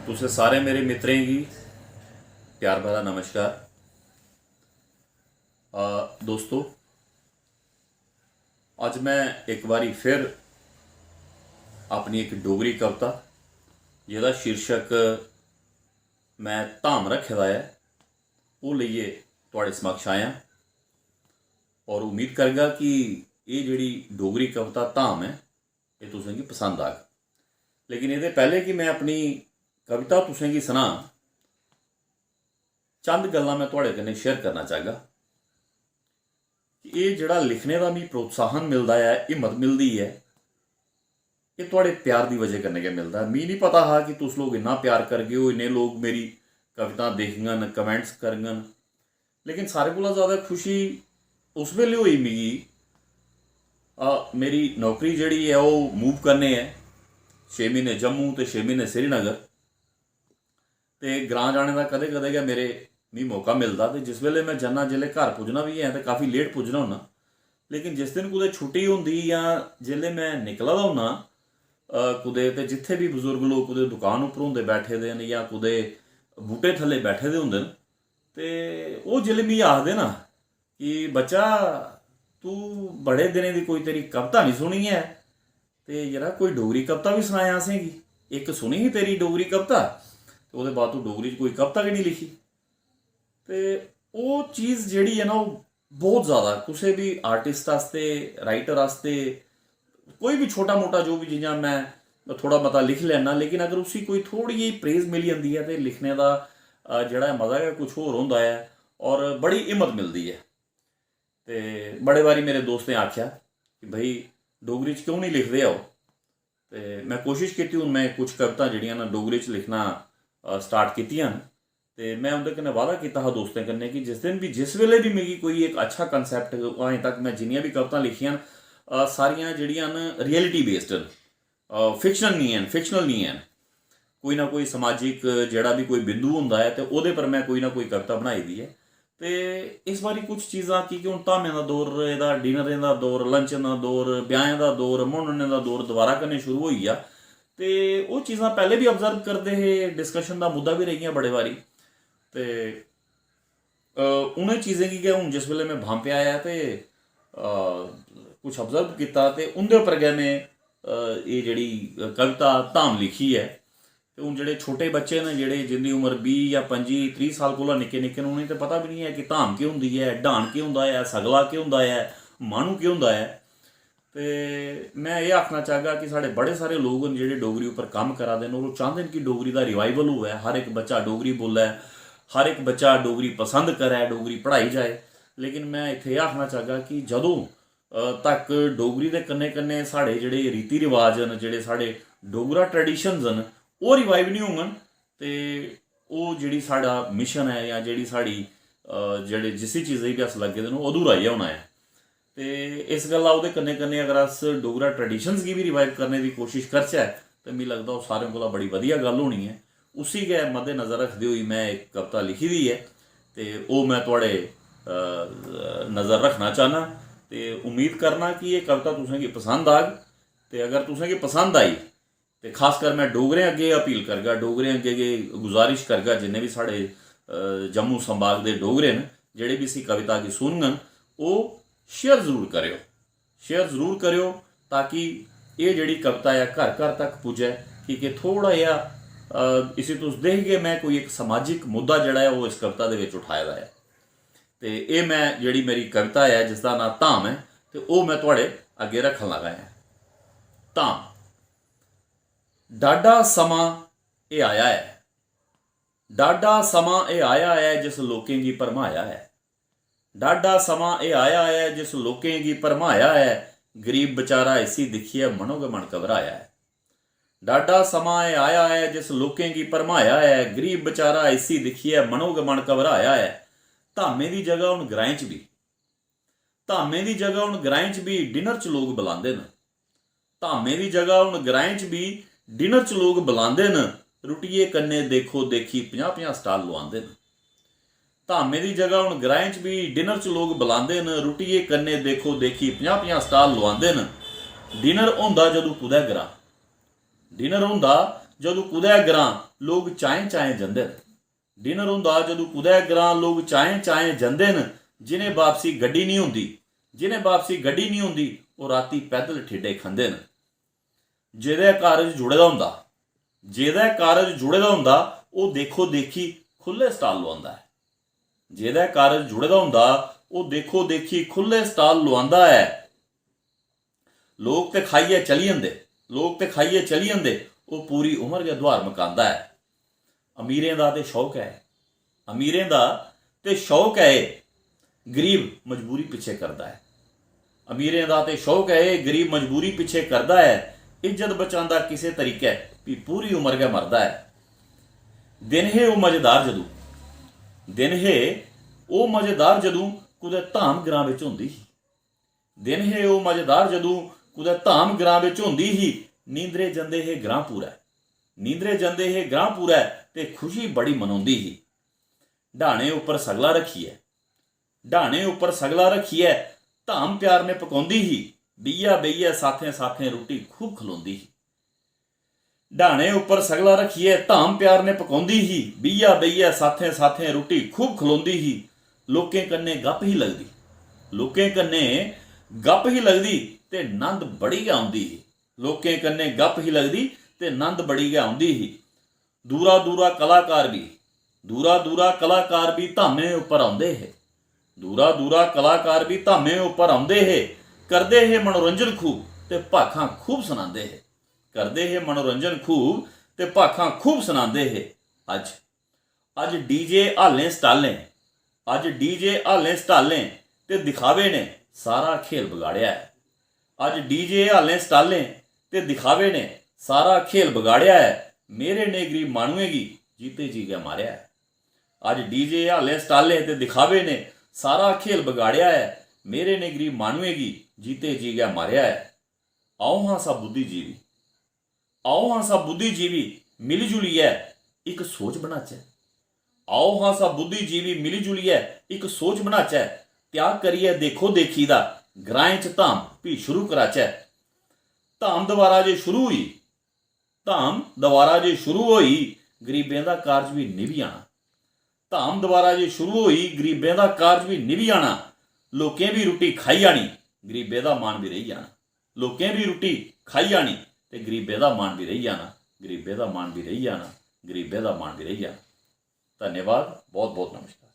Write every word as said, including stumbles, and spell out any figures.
तुसें सारे मेरे मित्रें गी प्यार भरा नमस्कार। अ, दोस्तो, अज्ज में इक बारी फिर अपनी इक डोगरी कविता, जेह्दा शीर्षक में धाम रक्खे दा ऐ, ओह् लेइयै थुआढ़े समक्ष आया। और उम्मीद करगा कि एह् जेह्ड़ी डोगरी कविता धाम ऐ, एह् तुसेंगी पसंद आग। लेकिन एह्दे पैह्लें कि में अपनी कविता तुसेंगी सनां, चंद गल्लां में थुआढ़े कन्नै शेयर करना चाहगा कि एह् जेह्ड़ा लिखने दा मिगी प्रोत्साहन मिलदा ऐ, हिम्मत मिलदी ऐ, एह् थुआढ़े प्यार दी बजह कन्नै गै मिलदा ऐ। मिगी निं पता हा कि तुस लोक इन्ना प्यार करगे ओ, इन्ने लोक मेरी कविता दिखङन, कमेंट्स करङन। लेकिन सारें कोला ज़्यादा खुशी उस बेल्लै होई मिगी, आ, मेरी नौकरी जेह्ड़ी ऐ ओह् मूव करने ऐ, छे म्हीने जम्मू ते छे म्हीने श्रीनगर। ते ग्रांऽ जाने दा कदें कदें गै मेरे, मिगी मौका मिलदा। ते जिस बेल्लै में जन्ना, जेल्लै घर पुज्जना बी ऐ ते काफी लेट पुज्जना होन्ना। लेकिन जिस दिन कुतै छुट्टी होंदी जां जेल्लै में निकला दा होन्ना, अ, कुतै, ते जित्थै बी बजुर्ग लोक कुतै दुकान उप्पर होंदे बैठे दे न जां कुतै बूह्टे थल्लै बैठे दे होंदे न, ते ओह् जेल्लै मिगी आखदे ना कि "बच्चा, तू बड़े दिनें दी कोई तेरी कविता निं सुनी ऐ, ते यरा कोई डोगरी कविता बी सनाया असेंगी, इक सुनी ही तेरी डोगरी कविता, ते ओह्दे बाद तू डोगरी च कोई कविता गै निं लिखी।" ते ओह् चीज़ जेह्ड़ी ऐ ना, ओह् बहुत ज़्यादा कुसै बी आर्टिस्ट आस्तै, राइटर आस्तै, कोई बी छोटा मोटा जो बी, जि'यां में थोह्ड़ा मता लिखी लैन्ना, लेकिन अगर उसी कोई थोह्ड़ी जेही प्रेज मिली जंदी ऐ ते लिखने दा, अ, जेह्ड़ा ऐ मज़ा गै कुछ होर होंदा ऐ और बड़ी हिम्मत मिलदी ऐ। ते बड़े बारी मेरे दोस्तें आखेआ कि "भाई, डोगरी च क्यों निं लिखदे ओ?" ते में कोशिश कीती, हून में कुछ कवितां जेह्ड़ियां न डोगरी च लिखना, अ, स्टार्ट कीतियां न। ते में उं'दे कन्नै वादा कीता हा दोस्तें कन्नै कि जिस दिन बी, जिस बेल्लै बी मिगी कोई इक अच्छा कॉन्सेप्ट, अजें तक में जिन्नियां बी कवितां लिखियां न, अ, सारियां जेह्ड़ियां न रियलिटी बेस्ड न, अ, फिक्शनल निं हैन, फिक्शनल निं हैन। कोई ना कोई समाजिक जेह्ड़ा बी कोई बिंदु होंदा ऐ ते ओह्दे पर में कोई ना कोई कविता बनाई दी ऐ। ते इस बारी कुछ चीज़ां, की के हून धामें दा दौर रेह्दा, डिनरें दा दौर, लंचें दा दौर, ब्याहें दा दौर, मुन्ननें दा दौर दोबारा कन्नै शुरू होई गेआ। ते ओह् चीज़ां पैह्लें बी ऑब्जर्व करदे हे, डिस्कशन दा मुद्दा बी रेहियां बड़े बारी। ते, अ, उ'नें चीज़ें गी गै हून जिस बेल्लै में भांपेआ ऐ ते, अ, कुछ ऑब्जर्व कीता ते उं'दे उप्पर गै में, अ, एह् जेह्ड़ी कविता धाम लिखी ऐ। ते हून जेह्ड़े छोटे बच्चे न, जेह्ड़े, जिं'दी उम्र बीह् जां पंजी, त्रीह् साल कोला निक्के निक्के न, उ'नेंगी ते पता बी निं ऐ कि धाम केह् होंदी ऐ, डाह्न केह् होंदा ऐ, सगला केह् होंदा ऐ, माह्नू केह् होंदा ऐ। ते में एह् आखना चाहगा कि साढ़े बड़े सारे लोक न जेह्ड़े डोगरी उप्पर कम्म करा दे न और ओह् चांह्दे न कि डोगरी दा रिवाइवल होऐ, हर इक बच्चा डोगरी बोल्लै, हर इक बच्चा डोगरी पसंद करै, डोगरी पढ़ाई जाए। लेकिन में इत्थै एह् आखना चाहगा कि जदूं, अ, तक डोगरी दे कन्नै कन्नै साढ़े जेह्ड़े रीति रिवाज न, जेह्ड़े साढ़े डोगरा ट्रेडिशंस न, ओह् रिवाइव निं होङन ते ओह् जेह्ड़ी साढ़ा मिशन ऐ जां जेह्ड़ी साढ़ी, अ, जेह्ड़े, जिसी चीज़ै गी बी अस लग्गे दे न, ओह् अधूरा गै होना ऐ। ते इस गल्ला ओह्दे कन्नै कन्नै अगर अस डोगरा ट्रेडिशंस गी बी रिवाइव करने दी कोशिश करचै ते मिगी लगदा ओह् सारें कोला बड़ी बधिया गल्ल होनी ऐ। उसी गै मद्देनजर रखदे होई में इक कविता लिखी दी ऐ ते ओह् में थुआढ़े, अ, नजर रक्खना चाह्न्नां ते उम्मीद करना कि एह् कविता तुसें गी पसंद आग। ते अगर तुसें गी पसंद आई ते खासकर में डोगरें अग्गें एह् अपील करगा, डोगरें अग्गें गै गुजारिश करगा, जिन्ने बी साढ़े, अ, जम्मू संभाग दे डोगरे न, जेह्ड़े बी इसी कविता गी सुनङन, ओह् शेयर जरूर करेओ, शेयर जरूर करेओ, ताकि एह् जेह्ड़ी कविता ऐ घर घर तक पुज्जै, की के थोह्ड़ा जेहा, अ, इसी तुस दिखगे, में कोई इक समाजिक मुद्दा जेह्ड़ा ऐ ओह् इस कविता दे बिच उठाए दा ऐ। ते एह् में, जेह्ड़ी मेरी कविता ऐ जिसदा नांऽ धाम ऐ, ते ओह् में थुआढ़े अग्गें रक्खन लगा ऐ। धाम। डाढा समां एह् आया ऐ, डाढा समां एह् आया ऐ जिस लोकें गी भरमाया ऐ। डाढा समां एह् आया ऐ जिस लोकें गी भरमाया ऐ। गरीब बचारा इसी दिक्खियै मनो गै मन घबराया ऐ। डाढा समां एह् आया ऐ जिस लोकें गी भरमाया ऐ। गरीब बचारा इसी दिक्खियै मनो गै मन घबराया ऐ। धामें दी जगह हून ग्राएं च बी, धामें दी जगह हून ग्राएं च बी डिनर च लोक बलांदे न। धामें दी जगह हून ग्राएं च बी डिनर च लोक बलांदे न। रुट्टिये कन्नै देखो देखी पंजाह् पंजाह् स्टाल लोआंदे न। धामें दी जगह हून ग्राएं च बी डिनर च लोक बलांदे न। रुट्टिये कन्नै देखो देखी पंजाह् पंजाह् स्टाल लोआंदे न। डिनर होंदा जदूं कुदै ग्रां, डिनर होंदा जदूं कुदै ग्रां लोक चाएं चाएं जंदे न। डिनर होंदा जदूं कुदै ग्रां लोक चाएं चाएं जंदे न। जि'नें बापसी गड्डी निं होंदी, जि'नें बापसी गड्डी निं होंदी, ओह् रातीं पैदल ठेडे खंदे न। जेह्दे कारज जुड़े दा होंदा, जेह्दे कारज जुड़े दा होंदा, ओह् देखो देखी खु'ल्ले स्टाल लोआंदा ऐ। जेह्दे कारज जुड़े दा होंदा, ओह् देखो देखी खु'ल्ले स्टाल लोआंदा ऐ। लोक ते खाइयै चली जंदे, लोक ते खाइयै चली जंदे, ओह् पूरी उमर गै दुहार मकांदा ऐ। अमीरें दा ते शौक ऐ, अमीरें दा ते शौक ऐ एह्, गरीब मजबूरी पिच्छे करदा ऐ। अमीरें दा ते शौक ऐ एह्, गरीब मजबूरी पिच्छे करदा ऐ। इज्जत बचांदा किसे तरीकै, फ्ही पूरी उमर गै मरदा ऐ। दिन हे ओह् मजेदार जदूं, दिन हे ओह् मजेदार जदूं कुतै धाम ग्रां बिच होंदी ही। दिन हे ओह् मजेदार जदूं कुतै धाम ग्रां बिच होंदी ही। नींदरे जंदे हे ग्रां पूरै, नींदरे जंदे हे ग्रां पूरै, ते खुशी बड़ी मनोंदी ही। ढाने उप्पर सगला रक्खियै, ढाने उप्पर सगला रक्खियै धाम प्यार ने पकौंदी ही। बेहियै बेहियै साथें साथें रुट्टी खूब खलोंदी ही। ढाने उप्पर सगला रक्खियै धाम प्यार ने पकौंदी ही। बेहियै बेहियै साथें साथें रुट्टी खूब खलोंदी ही। लोकें कन्नै गप्प ही लगदी, लोकें कन्नै गप्प ही लगदी, ते नंद बड़ी गै औंदी ही। लोकें कन्नै गप्प ही लगदी ते नंद बड़ी गै औंदी ही। दूरा दूरा कलाकार बी, दूरा दूरा कलाकार बी धामें उप्पर औंदे हे। दूरा दूरा कलाकार बी धामें उप्पर औंदे हे, करदे हे मनोरंजन खूब ते भाखां खूब सनांदे हे। करदे हे मनोरंजन खूब ते भाखां खूब सनांदे हे। अज्ज, अज्ज डीजे हालें स्टालें, अज्ज डीजे हालें स्टालें ते दिखावे ने सारा खेल बगाड़ेआ ऐ। अज्ज डीजे हालें स्टालें ते दिखावे ने सारा खेल बगाड़ेआ ऐ। मेरे ने गरीब माह्नुएं गी जीते जी गै मारेआ ऐ। अज्ज डीजे हालें स्टालें ते दिखावे ने सारा खेल बगाड़ेआ ऐ। मेरे ने गरीब माह्नुएं गी जीते जी गै मारेआ ऐ। आओ हां सब बुद्धिजीवी, आओ हां सब बुद्धिजीवी मिली जुलियै इक सोच बनाचै। आओ हां सब बुद्धिजीवी मिली जुलियै इक सोच बनाचै। त्याग करियै देखो देखी दा ग्राएं च धाम फ्ही शुरू कराचै। धाम दोबारा जे शुरू होई, धाम दोबारा जे शुरू होई, गरीबें दा कारज बी निभी जाना। धाम दोबारा जे शुरू होई, गरीबें दा कारज बी निभी जाना। लोकें बी रुट्टी खाई जानी, गरीबें दा मान बी रेही जाना। लोकें बी रुट्टी खाई जानी ते गरीबें दा मान बी रेही जाना, गरीबें दा मान बी रेही जाना, गरीबें दा मान बी रेही जाना। धन्यवाद, बहुत बहुत नमस्कार।